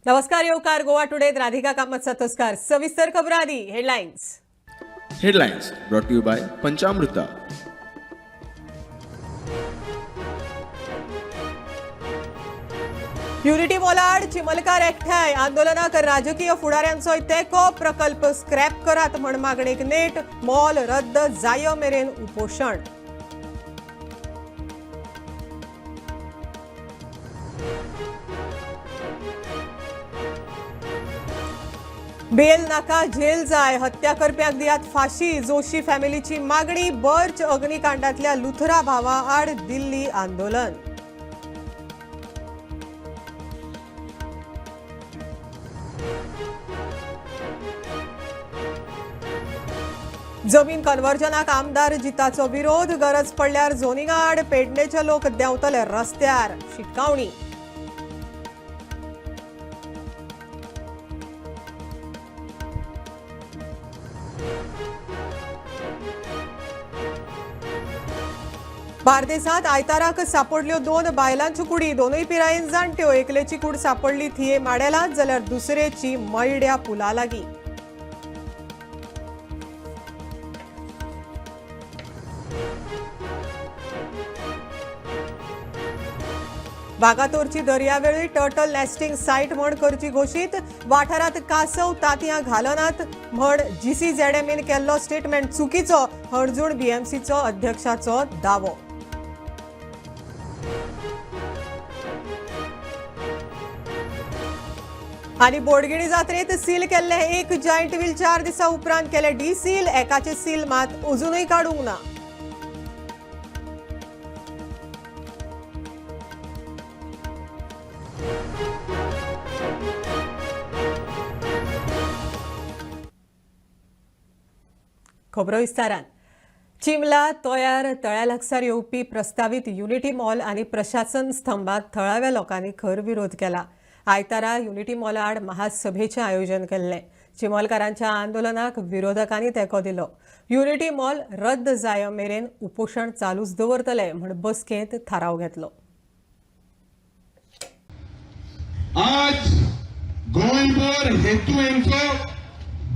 नमस्कार येवकार गोवा टुडे राधिका कामत सतोस्कार. सविस्तर खबर आधी headlines. Headlines brought to you by Panchamruta. Unity मॉलाआड चिमलकार एकठांय आंदोलनाक राजकीय फुडाऱ्यांचोय तेंको. प्रकल्प स्क्रॅप करात म्हण मागणेक नेट. मॉल रद्द जाय मेरेन उपोशण. बेल नाका जेल जाय. हत्या करप्याक दियात फाशी. जोशी फॅमिलीची मागणी. बर्च अग्निकांडातल्या लुथरा भावाआड दिल्ली आंदोलन. जमीन कन्वर्जनाक आमदार जिताचो विरोध. गरज पडल्यार झोनिंगाआड पेडणेचे लोक देंवतले रस्त्यार. शिटकावणी. बार्देसांत आयताराक सापडल्यो दोन बायलांच्यो कुडी. दोनूय पिरायेन जाणट्यो. एकलेची कूड सापडली थिये माडेलांत जाल्यार दुसरेची मयड्या पुला लागीं. वागातोरची दर्यावेळी टर्टल नेस्टिंग सायट म्हण करची घोशीत. वाठारात कासव तातयां घालनात म्हण जीसीझेडएमएन केल्लो स्टेटमेंट चुकीचो. हणजूण बीएमसीचो अध्यक्षाचो दावो. आणि बोडगिणी जात्रेत सील केल्ले एक जायंट व्हील 4 दिसां उपरांत केले डी सील. एकाचे सील मात अजूनय काडूंक ना. खबरो विस्तारान. चिमला तोयार तळ्या लागसार येवपी प्रस्तावीत युनिटी मॉल आनी प्रशासन स्तंभात थळाव्या लोकांनी खर विरोध केला. आयतारा युनिटी मॉला आड महासभेचें आयोजन केल्लें. चिमलकारांच्या आंदोलनाक विरोधकांनी तेंको दिलो. युनिटी मॉल रद्द जाय मेरेन उपोशण चालूच दवरतले म्हण बसकेंत थाराव घेतलो. आज गोंयभर हेतू हेंचो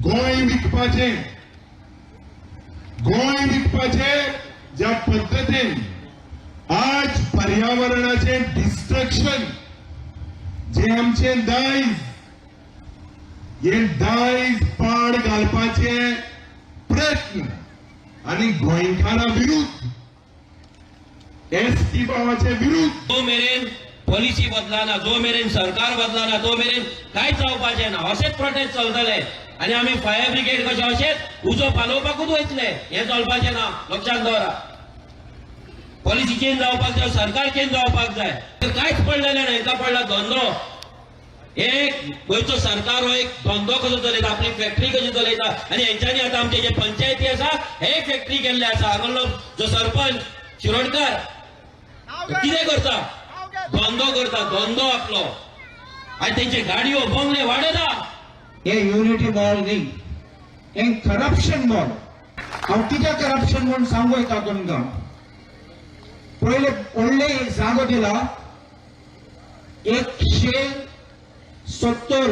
गोंय विकपाचें. गोंय विकपाचें ज्या पद्दतीन आज पर्यावरणाचें डिस्ट्रक्शन जे आमचें दायज हे दायज पाड घालपाचे प्रयत्न आनी गोंयकारां विरुद्ध एस टी भावाचे विरुद्ध जो मेरेन पॉलिसी बदलाना, जो मेरेन सरकार बदलाना, तो मेरेन कांयच जावपाचें ना. अशेच प्रोटेस्ट चलतले आनी आमी फायर ब्रिगेड कशें अशेच उजो पालोवपाकूच वयतले. हें चलपाचें ना, लक्षांत दवरा. पॉलिसी चेंज जावपाक जाय, सरकार चेंज जावपाक जाय. तर कांयच पडलेलें ना, हेंकां पडला धंदो. एक गोंयचो सरकार हो एक धंदो कसो चलयता, आपली फॅक्टरी कशी चलयता. आनी हेंच्यांनी आतां आमचे जे पंचायती आसा हे फॅक्टरी केल्ले आसा. हांगासरलो जो सरपंच शिरोडकर कितें करता, धंदो करता, धंदो आपलो. आनी तेंचे गाडयो बंगले वाडयता. हे युनिटी मॉल न्ही, हें करप्शन मॉल. हांव कित्याक करप्शन म्हूण सांगू येता तुमकां. पयले व्हडले जागो दिला 170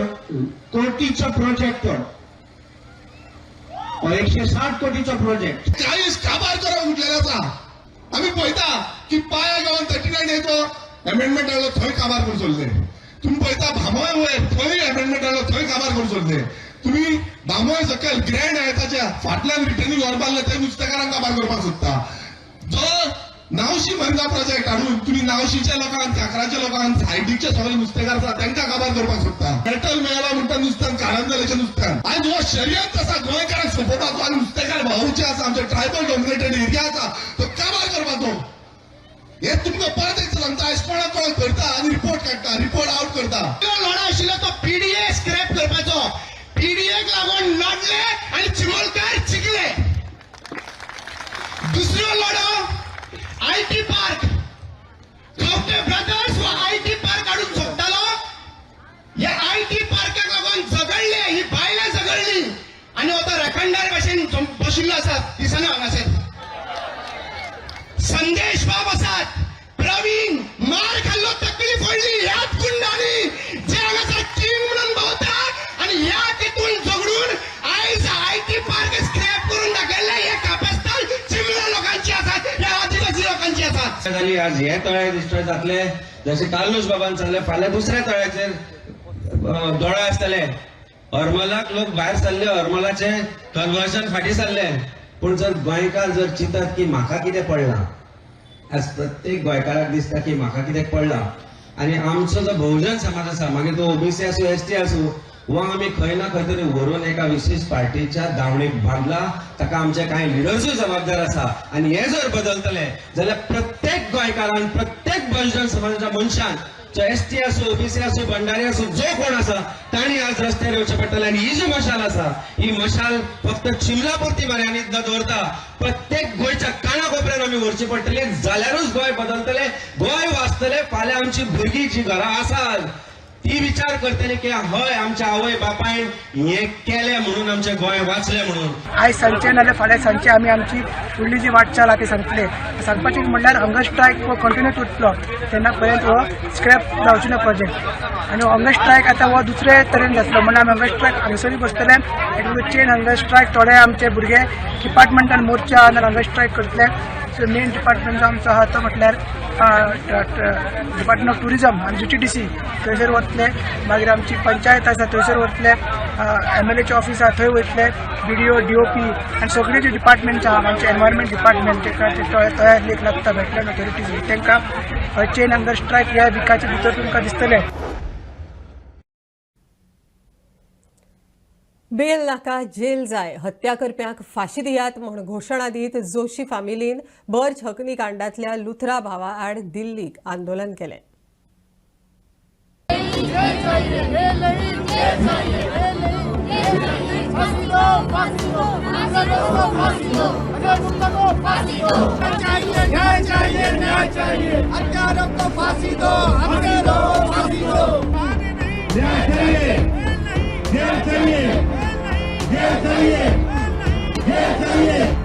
कोटीचो प्रोजेक्ट, 160 कोटीचो प्रोजेक्ट. 40 काबार करप उठलेलो आसा. आमी पळयता की पाया गांवान 39 येचो एमेंडमेंट हाडलो, थंय काबार करून सोडले. तुमी पळयता भामोय वयर थंय एमेंडमेंट हाडलो, थंय काबार करून सोडले. तुमी भामोय सकयल ग्रँड आयताच्या फाटल्यान रिटर्निंग वॉल बांदले, थंय नुस्तेकारांक काबार करपाक सोदता. जो नावशी मरगा प्रोजेक्ट हाडून तुमी नावशीच्या लोकांक, काकराच्या लोकांक, सायडीचे सगळे नुस्तेकार आसा तांकां काबार करपाक सोदता. मेटल मेळ्ळा म्हणटा नुस्त्यान, कारंजलेच्या नुस्त्यान. आयज हो शर्यत आसा गोंयकारांक सोंपोवपाचो आनी नुस्तेकार भावचे आसा, आमचे ट्रायबल डॉमिनेटेड एरिया आसा तो काबार करपाचो. हे तुमकां परत एकदां सांगता, आयज कोणाक कोणाक धरता आनी रिपोर्ट काडटा, रिपोर्ट आउट करता. लढो आशिल्लो तो पीडीए स्क्रॅप करपाचो. पीडीएक लागून लढले आनी चिमोलकार जिखले. दुसरो लढो IT park. Khaunte brothers हो IT park हाडून सोदतालो. हे IT पार्काक लागून झगडले, ही बायलां झगडली आनी हो तो राखणदार भशेन बशिल्लो आसा, दिसना हांगासर. संदेश बाब आसात, प्रवीण मार खाल्लो, तकली फोडली ह्याच गुंडांनी, जे हांगासर किंग आज हे तळे डिस्ट्रॉय जातले, जशें कार्लूस बाबान सांगलें फाल्यां दुसऱ्या तळ्याचेर दोळे आसतले. हरमलाक लोक भायर सरले, हरमलाचे कन्वर्जन फाटीं सरले. पूण जर गोंयकार जर चिंतात की म्हाका कितें पडलां, आज प्रत्येक गोंयकाराक दिसता की म्हाका कितें पडलां. आनी आमचो जो बहुजन समाज आसा, मागीर तो ओबीसी आसूं, एसटी आसूं, वा आमी खंय ना खंय तरी व्हरून एका विशेष पार्टीच्या दावणीक बांदला, ताका आमचे कांय लिडर्सूय जबाबदार आसा. आनी हे जर बदलतले जाल्यार प्रत्येक गोंयकारान, प्रत्येक बहुजन समाजाच्या मनशान, जो एसटी आसूं, ओबीसी आसूं, भंडारी आसूं, जो कोण आसा तांणी आज रस्त्यार येवचें पडटलें. आनी ही जी मशाल आसा, ही मशाल फक्त चिमला पुरती मर्यादीत न दवरता प्रत्येक गोंयच्या काना कोपऱ्यान आमी व्हरची पडटली, जाल्यारूच गोंय बदलतलें, गोंय वाचतलें. फाल्यां आमची भुरगीं जी घरां आसात ती विचार करतली की हय आमच्या आवय बापायन हें केलें म्हणून आमचें गोंय वाचलें म्हणून. आयज सांजचे नाल्यार फाल्यां सांजचे आमी आमची फुडली जी वाटचाल आहा ती सांगतले. सांगपाचें म्हणल्यार हंगर स्ट्रायक हो कंटिन्यू उरतलो तेन्ना पर्यंत हो स्क्रॅप जावचो ना प्रोजेक्ट. आनी हंगर स्ट्रायक आतां हो दुसरे तरेन जातलो, म्हणल्यार आमी हंगर स्ट्रायक हांगासरूय बसतले. It will be chain hunger strike. थोडे आमचे भुरगे डिपार्टमेंटान मोर्चा नाल्यार हंगर स्ट्रायक करतले. सो मेन डिपार्टमेंट जो आमचो आहा तो म्हटल्यार डिपार्टमेंट ऑफ टुरिजम आनी जीटीडीसी थंयसर वतले. मागीर आमची पंचायत आसा थंयसर वतले, एमएलएचे ऑफिस आहा थंय वयतले, बीडीओ, डीओपी आनी सगळे जे डिपार्टमेंट्स आहा, आमचे एनवायरमेंट डिपार्टमेंट ताका तयार लेख लागता वेटलँड ऑथॉरिटीज, तांकां चेन हंगर स्ट्रायक ह्या विकाच्या भितर तुमकां दिसतले. बेल नाका जेल जाय, हत्या करप्यांक फाशी दियात म्हूण घोशणा दीत जोशी फामिलीन बर्च अग्निकांडांतल्या लुथरा भावा आड दिल्लीक आंदोलन केलें.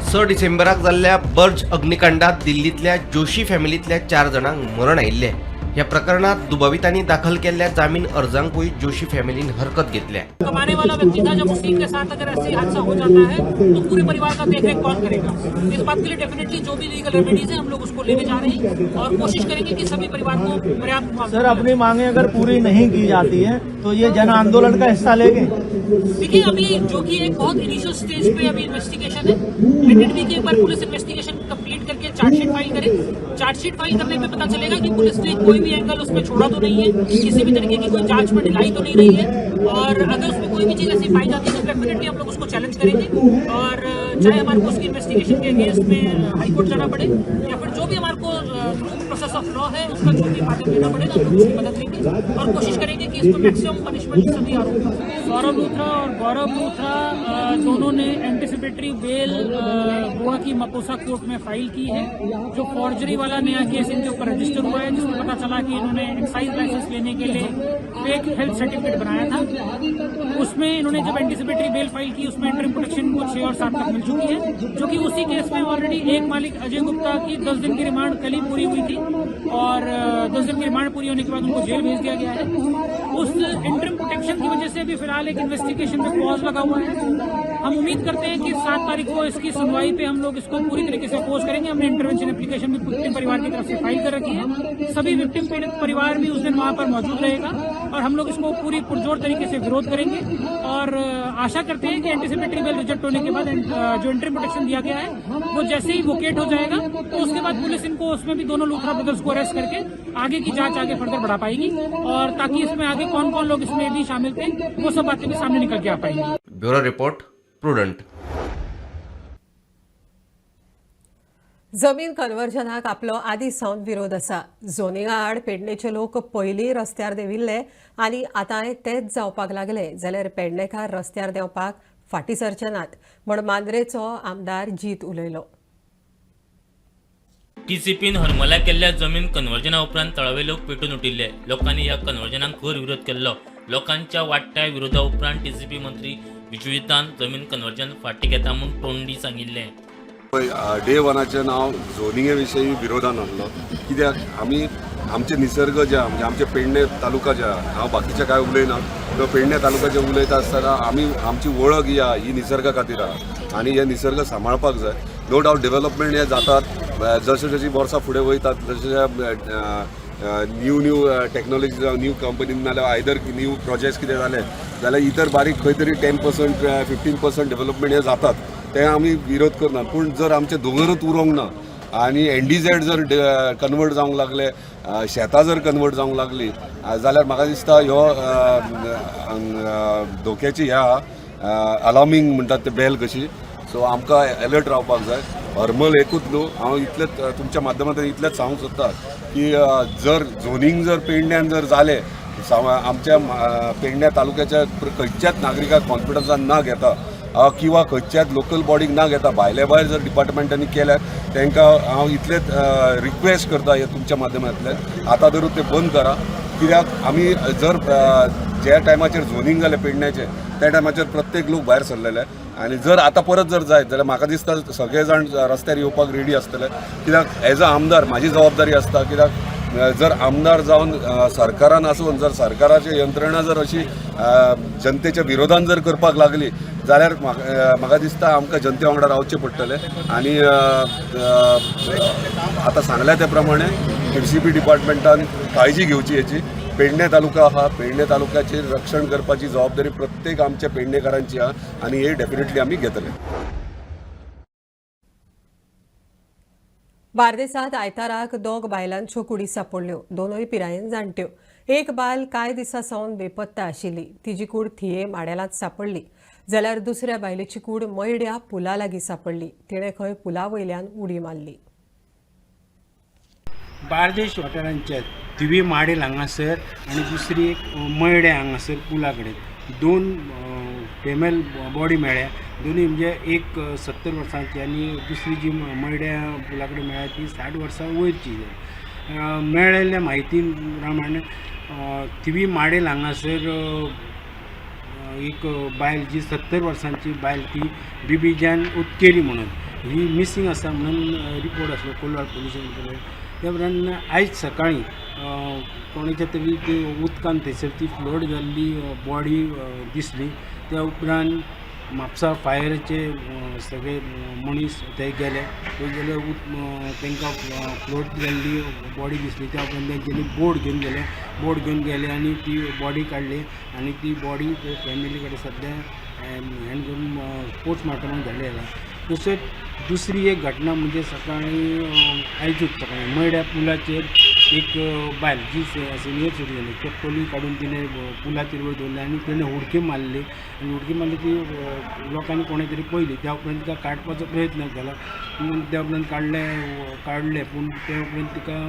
स डिसेंबराक जाल्ल्या बर्ज अग्निकांडात दिल्लींतल्या जोशी फॅमिलींतल्या 4 जाणांक मरण आयिल्लें. ह्या प्रकरणात दुबावितांनी दाखल केल्ल्या जामीन अर्जांकूय जोशी फॅमिलीन हरकत घेतल्या. कमाने वाला व्यक्ति था, जब उसी के साथ अगर ऐसे हादसा हो जाता है तो पूरे परिवार का देखरेख कौन करेगा? इस बात के लिए डेफिनेटली जो भी लीगल रेमेडीज है हम लोग उसको लेने जा रहे हैं और कोशिश करेंगे कि सभी परिवार को पर्याप्त। सर, अपनी मांगे अगर पूरी नहीं की जाती है तो ये जन आंदोलन का हिस्सा लेंगे? देखिए, अभी जो कि एक बहुत इनिशियल स्टेज पे अभी इन्वेस्टिगेशन है, let it be कि एक बार पुलिस इन्वेस्टिगेशन कंप्लीट करके चार्जशीट फाइल करे। चार्जशीट फाइल करने पे पता चलेगा कि पुलिस ने कोई भी एंगल उसमें छोड़ा तो नहीं है, किसी भी तरीके की कोई जांच में ढिलाई तो नहीं रही है, और अगर उसमें कोई भी चीज़ ऐसी पाई जाती है तो डेफिनेटली हम लोग उसको चैलेंज करेंगे और चाहे हमारे को उसकी इन्वेस्टिगेशन के अगेंस्ट में हाईकोर्ट जाना पड़े या फिर जो भी हमारे को प्रोसेस ऑफ लॉ है उसका जो भी माध्यम लेना पड़ेगा हम लोग उसकी मदद लेंगे और कोशिश करेंगे कि इसको मैक्सिमम पनिशमेंट सभी आरोपी। सौरभ लूथरा और गौरव लूथरा दोनों ने एंटिसिपेटरी बेल गोवा की मपोसा कोर्ट में फाइल की है। जो फॉर्जरी वाला नया केस इनके ऊपर रजिस्टर हुआ है, जिसमें पता चला कि इन्होंने एक्साइज लाइसेंस लेने के लिए फेक हेल्थ सर्टिफिकेट बनाया था, उसमें इन्होंने जब एंटिसिपेटरी बेल फाइल की उसमें इंटरिम प्रोटेक्शन को 6 और 7 तक मिल चुकी है, जो कि उसी केस में ऑलरेडी एक मालिक अजय गुप्ता की 10 दिन की रिमांड कल ही पूरी हुई थी और 10 दिन की रिमांड पूरी होने के बाद उनको जेल भेज दिया गया है। उस इंटरिम प्रोटेक्शन की वजह से अभी फिलहाल एक इन्वेस्टिगेशन में पॉज लगा हुआ है। हम उम्मीद करते हैं कि 7 तारीख को इसकी सुनवाई पे हम लोग इसको पूरी तरीके से अपोज करेंगे। हमने इंटरवेंशन एप्लीकेशन भी विक्टिम परिवार की तरफ से फाइल कर रखी है। सभी विक्टिम पीड़ित परिवार भी उस दिन वहां पर मौजूद रहेगा और हम लोग इसको पूरी पुरजोर तरीके से विरोध करेंगे और आशा करते हैं कि एंटिसिपेटरी बेल रिजेक्ट होने के बाद जो इंटरिम प्रोटेक्शन दिया गया है वो जैसे ही वोकेट हो जाएगा तो उसके बाद पुलिस इनको उसमें भी दोनों लूथरा ब्रदर्स को अरेस्ट करके आगे की जांच आगे फर्दर बढ़ा पाएगी और ताकि इसमें आगे कौन कौन लोग इसमें भी शामिल थे वो सब बातें भी सामने निकल के आ पाएंगी। Bureau report, Prudent. जमीन कन्वर्जनाक आपलो आदी सावन विरोध आसा. झोनिंगा आड पेडणेचे लोक पयलीं रस्त्यार देंविल्ले आनी आतांय तेच जावपाक लागले जाल्यार पेडणेकार रस्त्यार देंवपाक फाटीं सरचे नात म्हूण मांद्रेचो आमदार जीत उलयलो. टीसीपीन हरमला केल्ल्या जमीन कन्वर्जना उपरांत थळावे लोक पेटून उठिल्ले. लोकांनी ह्या कन्वर्जनाक खर विरोध केल्लो. लोकांच्या वाडट्या विरोधा उपरांत टीसीपी मंत्री विश्वजितान जमीन कन्वर्जन फाटीं घेता म्हूण तोंडी सांगिल्लें. डे वनाचें नांव झोनिंगे विशयी विरोधान आहलो, कित्याक आमी आमचे निसर्ग जे आहा म्हणजे आमचे पेडणे तालुका जे आहा, हांव बाकीचे कांय उलयना, पूण पेडणे तालुका जे उलयता आसतना आमी आमची वळख ही आहा ही निसर्गा खातीर आहा आनी हे निसर्ग सांबाळपाक जाय. नो डावट डेव्हलपमेंट हे जातात, जशें जशीं वर्सां फुडें वयतात तशें न्यू न्यू टॅक्नोलॉजी जावं न्यू कंपनी नाल्यार आयदर न्यू प्रोजेक्ट्स कितें जाले जाल्यार इतर बारीक खंय तरी 10%, 15% डेव्हलपमेंट हे जातात, ते आमी विरोध करनात. पूण जर आमचे दोंगरूच उरोंक ना आनी एनडीझेड जर कन्वर्ट जावंक लागले, शेतां जर कन्वर्ट जावंक लागली जाल्यार म्हाका दिसता ह्यो धोक्याची ह्या अलार्मींग म्हणटात ते बेल कशी. सो आमकां एलर्ट रावपाक जाय. हरमल एकूच न्हू, हांव इतलेंच तुमच्या माध्यमांतल्यान इतलेंच सांगूंक सोदता की जर झोनींग जर पेडण्यान जर जालें, आमच्या पेडण्या तालुक्याच्या खंयच्याच नागरिकाक कॉन्फिडन्सान ना घेता किंवा खंयच्याच लोकल बॉडीक ना घेता भायले भायर जर डिपार्टमेंटांनी केल्यार तांकां हांव इतलेंच रिक्वेस्ट करता हे तुमच्या माध्यमांतल्यान, आतां धरून ते बंद करा. कित्याक आमी जर ज्या टायमाचेर झोनींग जालें पेडण्याचें त्या टायमाचेर प्रत्येक लोक भायर सरलेले आनी जर आतां परत जर जायत जाल्यार म्हाका दिसता सगळे जाण रस्त्यार येवपाक रेडी आसतले. कित्याक एज अ आमदार म्हाजी जबाबदारी आसता, कित्याक जर आमदार जावन सरकारान आसून जर सरकाराची यंत्रणा जर अशी जनतेच्या विरोधान जर करपाक लागली जाल्यार म्हाका दिसता आमकां जनते वांगडा रावचें पडटलें. आनी आतां सांगल्या त्या प्रमाणे टीसीपी डिपार्टमेंटान काळजी घेवची हेची. पेडणे तालुका आहा, पेडणे तालुक्याचेर रक्षण करपाची जबाबदारी प्रत्येक आमच्या पेडणेकारांची आहा आनी हे डेफिनेटली आमी घेतले. बार्देसांत आयताराक दोग बायलांच्यो कुडी सापडल्यो. दोनूय पिरायेन जाणट्यो. एक बायल कांय दिसां सावन बेपत्ता आशिल्ली. तिची कूड थिये माडेलांत सापडली जाल्यार दुसऱ्या बायलेची कूड मयड्या पुला लागीं सापडली. तिणें खंय पुला वयल्यान उडी मारली. बार्देश वाठारांच्या थिवी माडेल हांगासर आनी दुसरी एक मयड्या हांगासर पुला कडेन दोन फेमेल बॉडी मेळ्ळ्या. दोनूय म्हणजे एक 70 वर्सांची आनी दुसरी जी मयड्या पुला कडेन मेळ्ळ्या ती 60 वर्सां वयरची. मेळिल्ल्या म्हायती प्रमाणे थिवी माडेल हांगासर एक बायल जी 70 वर्सांची बायल ती बिबीजान उत्केरी म्हणून ही मिसींग आसा म्हणून रिपोर्ट आसलो कोलवाळ पुलिसान कडेन. त्या उपरांत आयज सकाळीं कोणाच्या तरी ती उदकान थंयसर ती फ्लोट जाल्ली बॉडी दिसली. त्या उपरांत म्हापसा फायराचे सगळे मनीस थंय गेले. थंय गेले तांकां फ्लोट जाल्ली बॉडी दिसली. त्या उपरांत तेंच्यांनी बोट घेवन गेले. बोट घेवन गेले आनी ती बॉडी काडली आनी ती बॉडी फॅमिली कडेन सद्या हँड करून पोस्टमार्टमाक धाडली आसा. तशेंच दुसरी एक घटना म्हणजे सकाळीं आयजूच सकाळीं मयड्या पुलाचेर एक बायल जी सिनियर सिटीजन चप्पली काडून तिणें पुलाचेर वयर दवरली आनी तिणें उडकी मारली आनी उडकी मारली ती लोकांनी कोणें तरी पळयली. त्या उपरांत तिका काडपाचो प्रयत्न केलो पूण त्या उपरांत काडलें पूण त्या उपरांत तिका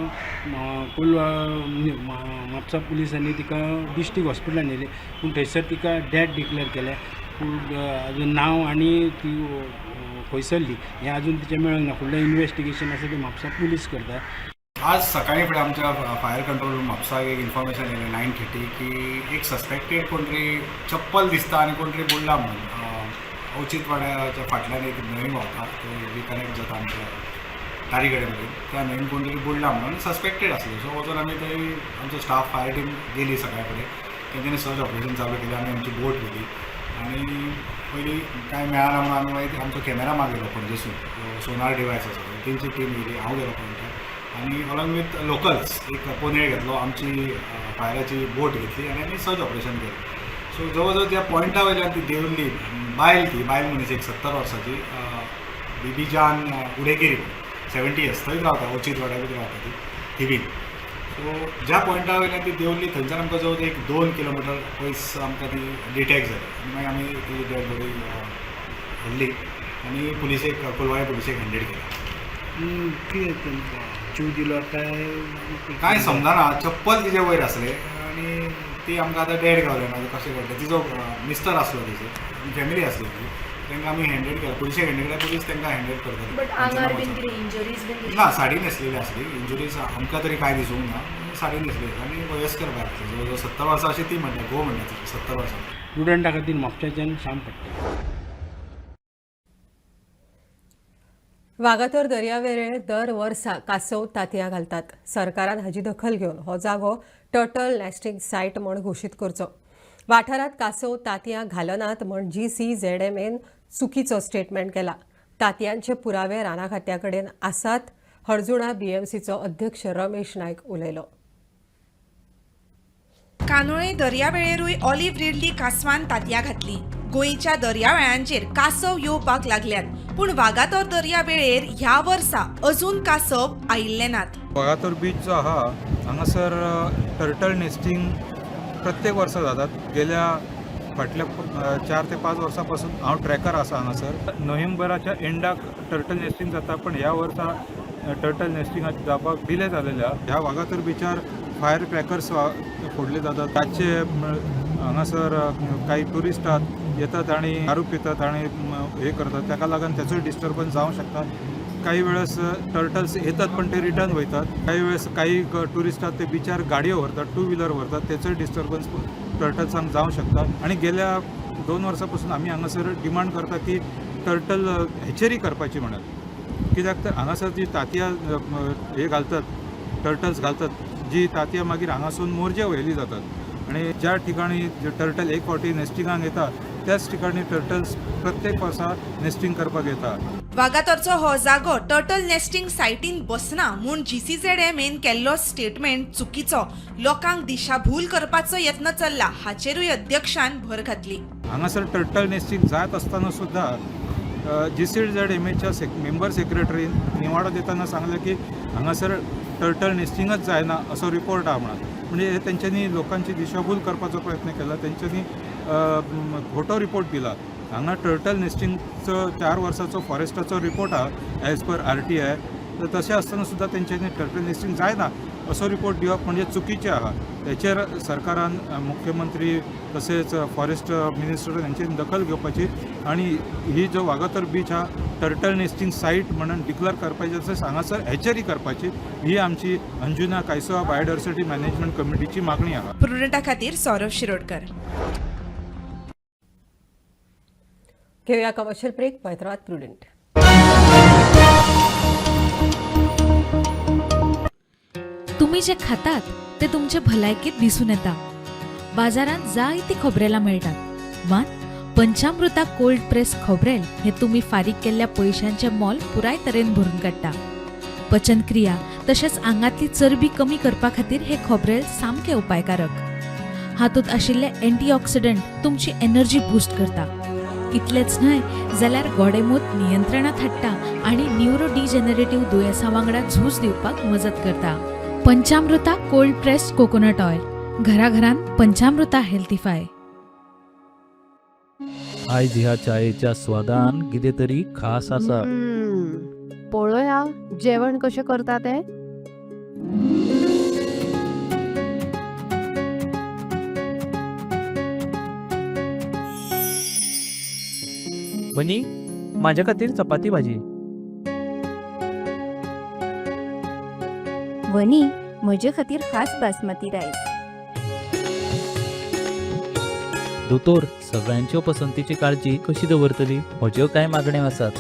कोलवा म्हापसा पुलिसांनी तिका डिस्ट्रिक्ट हॉस्पिटलान व्हेली पूण थंयसर तिका डॅथ डिक्लेअर केलें. पूण अजून नांव आनी ती खंयसरली हें अजून तिचें मेळूंक ना. फुडलें इन्वेस्टिगेशन आसा तें म्हापसा पुलीस करता. आज सकाळी फुडें आमच्या फायर कंट्रोल रूम म्हापसाक एक इन्फॉर्मेशन येयलें 9:30 की एक सस्पेक्टेड कोण तरी चप्पल दिसता आनी कोण तरी बुडला म्हणून. औचित वाड्याच्या फाटल्यान एक न्हंय व्हांवता, थंय रिकनेक्ट जाता आमच्या तारी कडेन मेरेन, त्या न्हंयन कोण तरी बुडला म्हणून सस्पेक्टेड आसलें. सो वचून आमी थंय आमचो स्टाफ फायर टीम गेली सकाळी फुडें. तेंच्यांनी सर्च ऑपरेशन चालू केलें. आमी आमची बोट व्हेली आनी पयलीं कांय मेळना म्हणून आमी मागीर आमचो कॅमेरा मागयलो पणजेसून, सोनार डिवायस आसा तेंची टीम येयली. हांव गेलो पॉयंटार आनी अलॉंग विथ लोकल्स एक पोनेळ घेतलो, आमची फायराची बोट घेतली आनी आमी सर्च ऑपरेशन केलें. सो जवळ जवळ त्या पॉयंटा वयल्यान ती देंवली बायल, ती बायल मनीस एक 70 वर्साची बिबीजान उडेगिरी, 70 इयर्स, थंयच रावता, औचित वाड्यारूच रावता ती थिवीन. सो ज्या पॉयंटा वयल्यान ती देंवली थंयच्यान आमकां जवळ जवळ एक 2 किलोमिटर पयस आमकां ती डिटेक्ट जाली आनी मागीर आमी ती डेड बॉडी हाडली आनी पुलिसेक, कोलवाळे पुलिसेक हँडेड केली. कितें जीव दिलो काय? कांय समजना, चप्पल तिजे वयर आसलें आनी ती आमकां आतां डेड गावलें ना कशें कळटलें. तिजो मिस्टर आसलो तिजो आनी फॅमिली आसली तिजी. तांकां आमी हँडेड केला, पुलिशेक हँडेड केला, पुलीस तांकां हँडेड करतले. बट आंगार बीन कितें इंजरीज बीन तशी? ना, साडी न्हेसलेली आसली. इंजुरीज आमकां तरी कांय दिसूंक ना. साडी न्हेसलेली आनी वयस्कर बायल आसली, जवळ जवळ 70 वर्सां अशें ती म्हणटा, घोव म्हणटा तिची 70 वर्सां. स्टुडंटा खातीर म्हापशाच्यान श्याम फडते. वागातोर दर्यावेळेर दर वर्सा कासव तांतयां घालतात. सरकारान हाजी दखल घेवन हो जागो टर्टल नॅस्टिंग सायट म्हूण घोशीत करचो. वाठारांत कासव तांतयां घालनात म्हूण जीसीझेडएमएन चुकीचो स्टेटमेंट केला. तातयांचे पुरावे राना खात्या कडेन आसात. हणजुणा बीएमसीचो अध्यक्ष रमेश नायक उलयलो. कानोळे दर्यावेळेरूय ऑलिव्ह रिडली कांसवान तांतयां घातली. गोंयच्या दर्यावेळांचेर कांसव येवपाक लागल्यात, पूण वागातोर दर्यावेळेर ह्या वर्सा अजून कांसव आयिल्ले नात. वागातोर बीच जो आहा हांगासर टर्टल नेस्टिंग प्रत्येक वर्सा जातात. गेल्या फाटल्या 4 ते 5 वर्सां पासून हांव ट्रॅकर आसा. हांगासर नोव्हेंबराच्या एंडाक टर्टल नेस्टिंग जाता, पण ह्या वर्सा टर्टल नेस्टिंग जावपाक डिले जालेले आहा. ह्या वागातोर बिचार फायर क्रॅकर्स फोडले जातात. रातचे हांगासर काही ट्युरिस्ट येतात आणि दारू पितात आणि हे करतात. ताका लागून त्याचोय डिस्टर्बन्स जावंक शकता. काही वेळेस टर्टल्स येतात, पण ते रिटर्न वयतात. काही वेळेस काही ट्युरिस्ट ते बिचार गाडयो व्हरतात, टू व्हिलर व्हरतात, तेचोय डिस्टर्बन्स टर्टल्सांक जावंक शकता. आणि गेल्या 2 वर्सां पासून आमी हांगासर डिमांड करता की टर्टल हॅचरी करपाची म्हणून. कित्याक तर हांगासर जी तांतयां हे घालतात, टर्टल्स घालतात, जी तांतयां मागीर हांगासून मोरजे व्हेली जातात आणि ज्या ठिकाणी टर्टल एक फावटी नेस्टिंगाक येता, त्याच ठिकाणी टर्टल्स प्रत्येक वर्सा नेस्टिंग करपाक येता. वागातोरचो हो जागो टर्टल नेस्टिंग सायटीन बसना म्हूण जीसीझेडएमएन केल्लो स्टेटमेंट चुकीचो, लोकांक दिशाभूल करपाचो यत्न चल्ला, हाचेरूय अध्यक्षान भर घातली. हांगासर टर्टल नेस्टिंग जायत आसतना सुद्दां जीसीझेडएमएच्या मेंबर सेक्रेटरीन निवाडो दितना सांगलें की हांगासर टर्टल नेस्टिंगच जायना असो रिपोर्ट आहा म्हणून. म्हणजे हे तेंच्यांनी लोकांची दिशाभूल करपाचो प्रयत्न केला. तेंच्यांनी खोटो रिपोर्ट दिला. हांगा टर्टल नेस्टिंगचो 4 वर्साचो फॉरेस्टाचो रिपोर्ट आहा एज पर आरटीआय. तर तशें आसतना सुद्दां तेंच्यांनी टर्टल नेस्टिंग जायना असो रिपोर्ट दिवप म्हणजे चुकीचें आहा. तेचेर सरकारान, मुख्यमंत्री तसेच फॉरेस्ट मिनिस्टर हेंची दखल घेवपाची आणि ही जो वागातोर बीच हा टर्टल नेस्टिंग सायट म्हणून डिक्लेअर करपाची, तसेच हांगासर हॅचरी करपाची, ही आमची अंजुना कायसोवा बायोडायवर्सिटी मॅनेजमेंट कमिटीची मागणी आहा. प्रुडंटा खातीर सौरभ शिरोडकर. घेऊया कमर्शियल ब्रेक. हैदराबाद प्रुडंट. तुमी जे खातात ते तुमचे भलायकेत दिसून येता. बाजारांत जायती खोबरेलां मेळटात, मात पंचामृता कोल्ड प्रेस खोबरेल हे तुमी फारीक केल्ल्या पयशांचें मोल पुराय तरेन भरून काडटा. पचनक्रिया तशेंच आंगांतली चरबी कमी करपा खातीर हे खोबरेल सामकें उपायकारक. हातूंत आशिल्ले अँटीऑक्सिडंट तुमची एनर्जी बूस्ट करता. इतलेंच न्हय जाल्यार गोडेमूत नियंत्रणात हाडटा आनी न्युरो डिजॅनरेटिव्ह दुयेंसां वांगडा झूज दिवपाक मजत करता. पंचामृता कोल्ड प्रेस्ड कोकोनट ऑयल, घराघरांत पंचामृता हेल्थीफाय. आयज ह्या चायेच्या स्वादान कितें तरी खास आसा. पळोवया जेवण कशें करता तें. वनी, म्हाज्या खातीर चपाती भाजी. वनी, म्हजे खातीर खास बासमती रायस. दोतोर, सगळ्यांच्यो पसंतीची काळजी कशी दवरतली? म्हज्यो कांय मागण्यो आसात.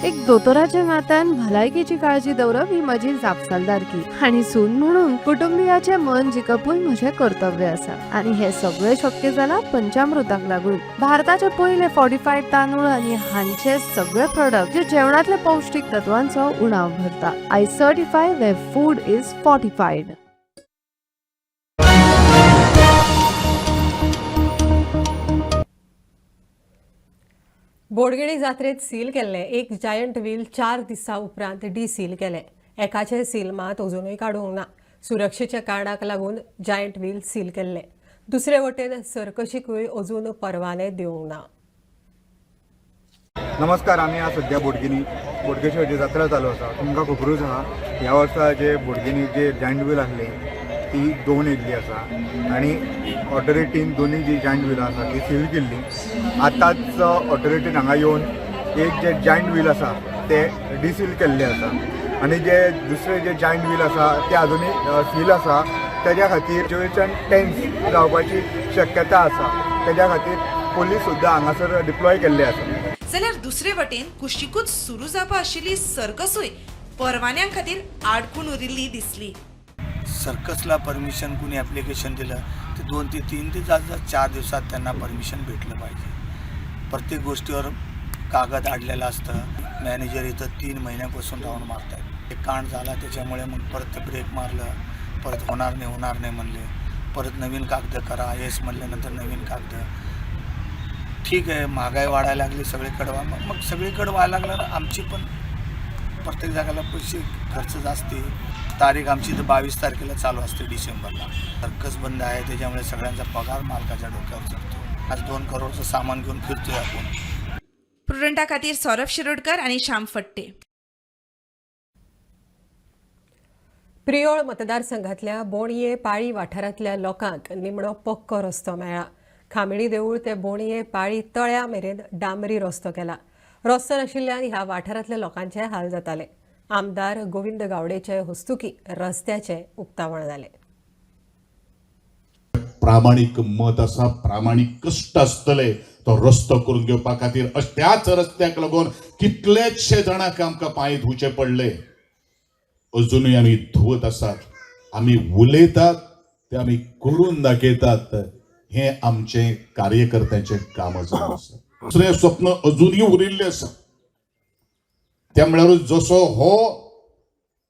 एक दोतोराच्या नात्यान भलायकेची काळजी दवरप ही म्हजी जापसालदारकी आनी सून म्हणून कुटुंबियाचें मन जिखपूय म्हजें कर्तव्य आसा आनी हें सगळें शक्य जालां पंचामृताक लागून. भारताचे पयले फॉर्टिफायड तांदूळ आनी हांचे सगळे प्रोडक्ट जे जेवणातले पौष्टीक तत्वांचो उणाव भरता. I certify where food is fortified. Botgini जात्रेत सील केल्ले एक जायंट व्हील 4 दिसां उपरांत डिसील केले. एकाचे सील मात अजुनूय काडूंक ना. सुरक्षेच्या कारणाक लागून जायंट व्हील सील केल्ले. दुसरे वटेन सर्कशीकूय अजून परवाने दिवंक ना. नमस्कार. आमी आज सद्या बोडगिनी, बोडगेश्वरची जात्रा चालू आसा. तुमकां खबरूच आहा, ह्या वर्सा जे बोडगिनी जे जायंट व्हील आसली ती दोन येयल्ली आसा आनी ऑथॉरिटीन दोनूय जी जायंट व्हिलां आसा ती सील केल्ली. आतांच ऑथॉरिटीन हांगा येवन एक जे जायंट व्हील आसा ते डिसील केल्ले आसा आनी जे दुसरे जे जायंट व्हील आसा ते अजुनूय सील आसा. तेज्या खातीर सिच्युएशन टेन्स जावपाची शक्यता आसा. तेज्या खातीर पोलीस सुद्दां हांगासर डिप्लॉय केल्ले आसा. जाल्यार दुसरे वटेन कुशीकूच सुरू जावपा आशिल्ली सर्कसूय परवान्यां खातीर आडकून उरिल्ली दिसली. सर्कसला परमिशन कुणी ॲप्लिकेशन दिलं ते 2 ते 3 ते जास्त 4 दिवसात त्यांना परमिशन भेटलं पाहिजे. प्रत्येक गोष्टीवर कागद अडलेला असतं. मॅनेजर इथं 3 महिन्यापासून राऊंड मारतायत. एक कांड झाला त्याच्यामुळे मग परत ब्रेक मारलं, परत होणार नाही होणार नाही म्हणले, परत नवीन कागद करा येस म्हणल्यानंतर नवीन कागद. ठीक आहे, महागाई वाढायला लागली सगळीकडं, मग सगळीकडं व्हायला लागलं, आमची पण प्रत्येक जागाला पैसे खर्च जास्ती. तारीख आमची तर 22 तारखेला चालू असते डिसेंबरला. सर्कस बंद आहे त्याच्यामुळे सगळ्यांचा पगार मालकाच्या डोक्यावर चढतो. आज 2 करोडचं सामान घेऊन फिरतोय आपण. प्रुडंटा खातीर सौरभ शिरोडकर आनी श्याम फट्टे. प्रियोळ मतदारसंघातल्या बोणये पाळी वाठारांतल्या लोकांक निमणो पक्को रस्तो मेळ्ळा. खामिणी देऊळ ते बोणये पाळी तळ्या मेरेन डांबरी रस्तो केला. रस्तो नाशिल्ल्यान ह्या वाठारांतल्या लोकांचे हाल जाताले. आमदार गोविंद गावडेचे हस्तुकी रस्त्याचे उक्तावण जालें. प्रामाणीक मत आसा, प्रामाणीक कश्ट आसतले तो रस्तो करून घेवपा खातीर. त्याच रस्त्याक लागून कितलेशे जाणांक आमकां पांय धुवचे पडले, अजुनूय आमी धुवत आसात. आमी उलयतात ते आमी करून दाखयतात, हें आमचें कार्यकर्त्यांचें काम जावन आसा. दुसरें स्वप्न अजुनूय उरिल्लें आसा, त्या म्हळ्यारूच जसो हो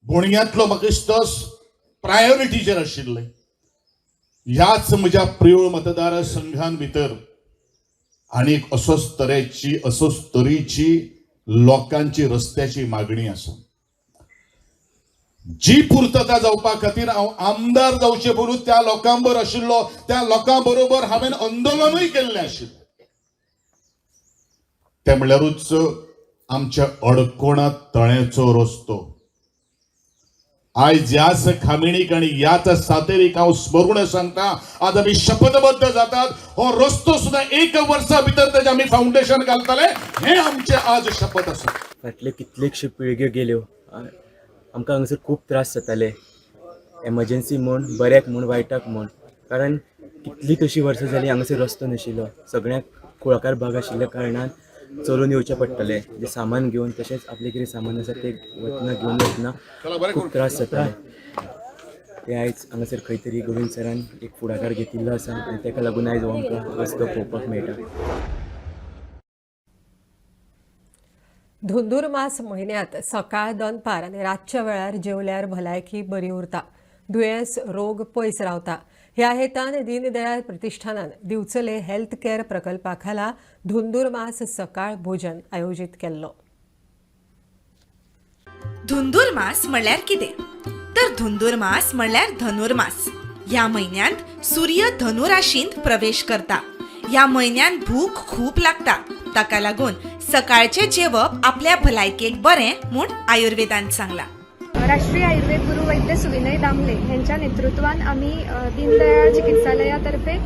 बोणयांतलो म्हाका दिसता प्रायोरिटीचेर आशिल्लें, ह्याच म्हज्या प्रियोळ मतदारसंघान भितर आनीक असोच तरेची असोच तरेची लोकांची रस्त्याची मागणी आसा, जी पूर्तता जावपा खातीर हांव आमदार जावचे पयलू त्या लोकां बरोबर आशिल्लो, त्या लोकां बरोबर हांवें आंदोलनूय केल्लें आशिल्लें. तें म्हणल्यारूच आमच्या अडकोणा तळ्याचो रस्तो. आयज ह्याच खामिणीक आनी ह्याच सातेरीक हांव स्मरून सांगता, आज आमी शपथबद्ध जातात, हो रस्तो सुद्दां 1 वर्सा भितर तेजें आमी फावंडेशन घालतले, हें आमचें आज शपथ आसा. फाटल्यो कितल्योश्यो पिळग्यो गेल्यो, आमकां हांगासर खूब त्रास जाताले, एमर्जन्सी म्हूण, बऱ्याक म्हूण, वायटाक म्हूण, कारण कितलीं तशीं वर्सां जालीं हांगासर रस्तो नाशिल्लो. सगळ्यांक कुळाकार भाग आशिल्ल्या कारणान चलून येवचें पडटलें, जें सामान घेवन, तशेंच आपलें कितें सामान आसा तें वतना घेवन वतना खूब त्रास जाताले. ते आयज हांगासर खंय तरी गोविंद सरान एक फुडाकार घेतिल्लो आसा आनी ताका लागून आयज हो आमकां रस्तो पळोवपाक मेळटा. धुंदुरमास म्हयन्यांत सकाळ दनपार आनी रातच्या वेळार जेवल्यार भलायकी बरी उरता, दुयेंस रोग पयस रावता. ह्या हेतान दीनदयाळ प्रतिष्ठानान दिवचले हेल्थ केअर प्रकल्पा खाला धुंदुरमास सकाळ भोजन आयोजीत केल्लो. धुंदुरमास म्हणल्यार कितें? तर धुंदुरमास म्हणल्यार धनुर्मास. ह्या म्हयन्यांत सूर्य धनु राशींत प्रवेश करता. ह्या म्हयन्यांत भूक खूब लागता, ताका लागून सकाळचें जेवप आपल्या भलायकेक बरें म्हूण आयुर्वेदान सांगलां. राष्ट्रीय आयुर्वेद गुरू वैद्य सुविनय दामले यांच्या नेतृत्वान आमी दीनदयाळ चिकित्सालयातर्फे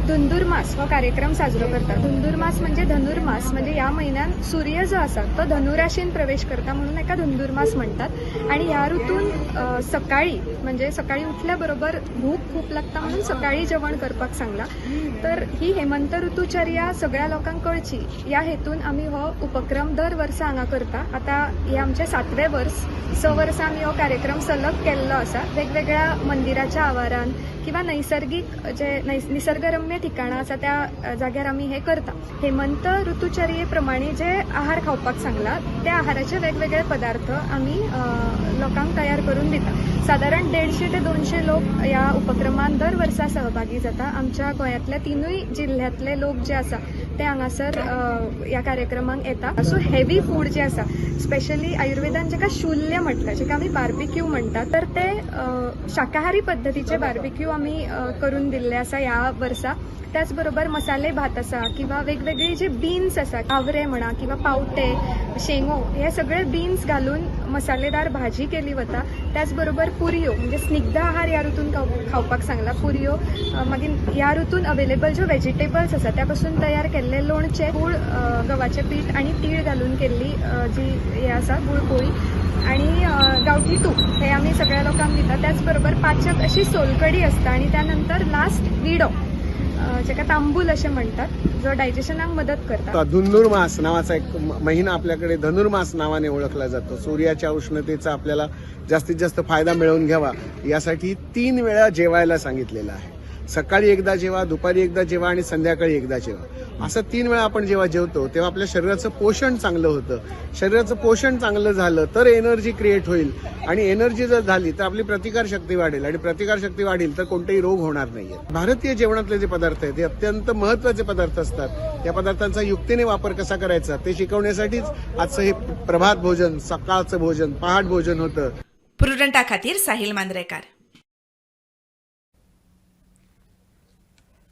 धुंदुरमास हो कार्यक्रम साजरो करता. धुंदुरमास म्हणजे धनुर्मास, म्हणजे ह्या म्हयन्यान सूर्य जो आसा तो धनुराशीन प्रवेश करता म्हणून एका धुंदुरमास म्हणटात. आनी ह्या ऋतून सकाळी म्हणजे सकाळी उठल्या बरोबर भूक खूब लागता म्हणून सकाळी जेवण करपाक सांगला. तर ही हेमंत ऋतुचर्या सगळ्या लोकांक कळची ह्या हेतून आमी हो उपक्रम दर वर्सा हांगा करता. आतां हे आमचें 7वें वर्स, 6 वर्सां आमी हो कार्यक्रम सलग केल्लो आसा. वेगवेगळ्या मंदिराच्या आवारान किंवा नैसर्गिक जे निसर्गरम्य ठिकाणां आसा त्या जाग्यार आमी हे करता. हेमंत ऋतुचर्ये प्रमाणे जे आहार खावपाक सांगला त्या आहाराचे वेगवेगळे पदार्थ आमी लोकांक तयार करून दिता. सादारण 150 ते 200 लोक ह्या उपक्रमान दर वर्सा सहभागी जाता. आमच्या गोंयांतल्या 3 जिल्ह्यांतले लोक जे आसा ते हांगासर ह्या कार्यक्रमाक येता. सो हेवी फूड जे आसा, स्पेशली आयुर्वेदान जेका शूल्य म्हटलां, जेका आमी बार्बिक्यू म्हणटा, तर ते शाकाहारी पद्दतीचे बार्बिक्यू आमी करून दिल्ले आसा ह्या वर्सा. त्याच बरोबर मसाले भात आसा किंवा वेगवेगळी जे बीन्स आसा, आवरे म्हणा किंवा पावटे, शेंगो, हे सगळे बीन्स घालून मसालेदार भाजी केली वता. त्याच बरोबर पुरयो म्हणजे स्निग्ध आहार ह्या ऋतून खावपाक सांगला. पुरयो, मागीर ह्या ऋतून अवेलेबल ज्यो वेजिटेबल्स आसा त्या पासून तयार केल्ले लोणचें, गूळ, गव्हाचें पीठ आनी तीळ घालून केल्ली जी हे आसा गुळपोळी आनी गांवठी तूप हे आमी सगळ्या लोकांक दिता. त्याच बरोबर पाचक अशी सोलकडी आसता आनी त्या नंतर लास्ट विडो. जेका तांबूल अशें म्हणटात, जो डायजेशनाक मदत करता. धनुर्मास नावाचा एक महिना आपल्याकडे धनुर्मास नावाने ओळखला जातो. सूर्याच्या उष्णतेचा आपल्याला जास्तीत जास्त फायदा मिळवून घ्यावा यासाठी 3 वेळा जेवायला सांगितलेलं आहे. सकाळी एकदा जेवा, दुपारी एकदा जेवा आणि संध्याकाळी एकदा जेवा. असं 3 वेळा आपण जेव्हा जेवतो तेव्हा आपल्या शरीराचं पोषण चांगलं होतं. शरीराचं पोषण चांगलं झालं तर एनर्जी क्रिएट होईल आणि एनर्जी जर झाली तर आपली प्रतिकारशक्ती वाढेल आणि प्रतिकारशक्ती वाढेल तर कोणतेही रोग होणार नाही आहेत. भारतीय जेवणातले जे पदार्थ आहेत ते अत्यंत महत्त्वाचे पदार्थ असतात. या पदार्थांचा युक्तीने वापर कसा करायचा ते शिकवण्यासाठीच आजचं हे प्रभात भोजन, सकाळचं भोजन, पहाट भोजन होतं. प्रुडंटा खातीर साहिल मांद्रेकार.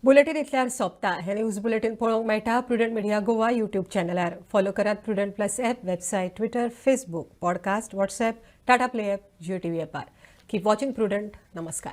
बुलेटीन इतल्यार सोंपता. हे न्यूज बुलेटीन पळोवंक मेळटा प्रुडंट मिडिया गोवा यूट्यूब चॅनलार. फॉलो करात Prudent Plus app, website, Twitter, Facebook, podcast, WhatsApp, Tata Play app, Jio TV ॲपार. Keep watching prudent. नमस्कार.